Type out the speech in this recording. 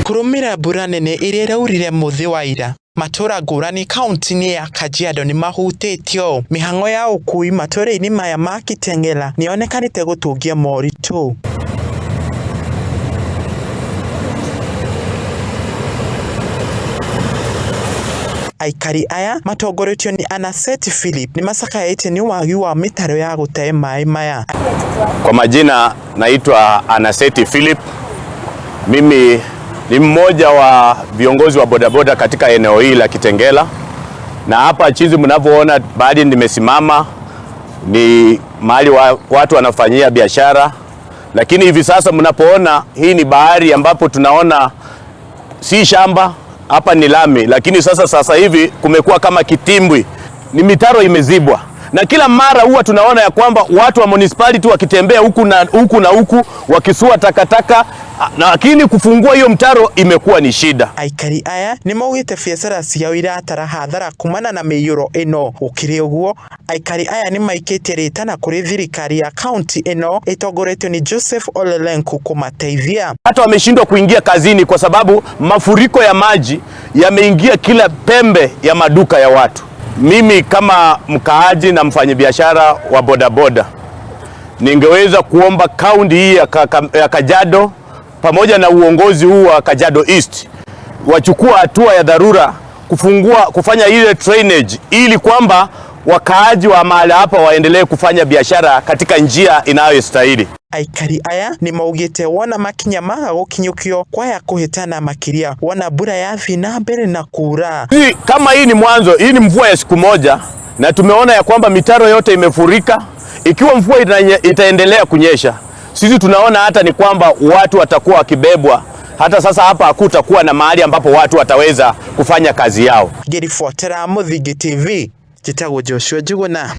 Kũrũmĩrĩra mbura nene ĩrĩa ĩraurire mũthĩ wa ira, matũra ngũrani kaunti-inĩ ya Kajiado nĩmahutĩtio. Mĩhang'o ya ũkui matũra-inĩ maya ma Kitengela nĩyonekanĩte gũtũngia moritũ. Aikari aya matongoretio nĩ Anaseti Philip nĩmacakaĩte nĩ wagi wa mĩtaro ya gũte maĩ maya. Kwa majina naitwa Anaseti Philip. Mimi ni mmoja wa viongozi wa bodaboda katika eneo hili la Kitengela, na hapa chizi mnavyoona baadhi nimesimama ni mahali watu wanafanyia biashara, lakini hivi sasa mnapoona hii ni bahari ambapo tunaona si shamba hapa ni lami, lakini sasa hivi kumekuwa kama kitimbwi, ni mitaro imezibwa, na kila mara huwa tunaona ya kwamba watu wa municipality wakitembea huku na huku na huku wakisua takataka, lakini kufungua hiyo mtaro imekuwa ni shida. Aikari aya nĩmaugĩte biacara ciao iratara hathara kumana na mĩiyũro ĩno. Gũkĩrĩ ũguo, aikari aya nĩmaikĩtie rĩtana kũrĩ thirikari ya kaunti ĩno ĩtongoretio nĩ Joseph Ole Lenku kũmateithia. Hata wameshindwa kuingia kazini kwa sababu mafuriko ya maji yameingia kila pembe ya maduka ya watu. Mimi kama mkaaji na mfanyabiashara wa bodaboda ningeweza kuomba kaunti hii ya Kajiado pamoja na uongozi huu wa Kajiado East wachukua hatua ya dharura kufanya ile drainage ili kwamba wakaaji wa mahali hapa waendelee kufanya biashara katika njia inayostahili. Aikari aya nĩmaugĩte wona makinya maga gũkinyũkio kwaya kũhĩtana makĩria wona mbura yathiĩ na mbere na kura. Kama hii ni mwanzo, hii ni mvua ya siku moja na tumeona ya kwamba mitaro yote imefurika. Ikiwa mvua itaendelea kunyesha, sisi tunaona hata ni kwamba watu watakuwa wakibebwa. Hata sasa hapa hakutakuwa na mahali ambapo watu wataweza kufanya kazi yao. Ngĩribotera Mũthingi TV, njĩtagwo Joshua Njuguna.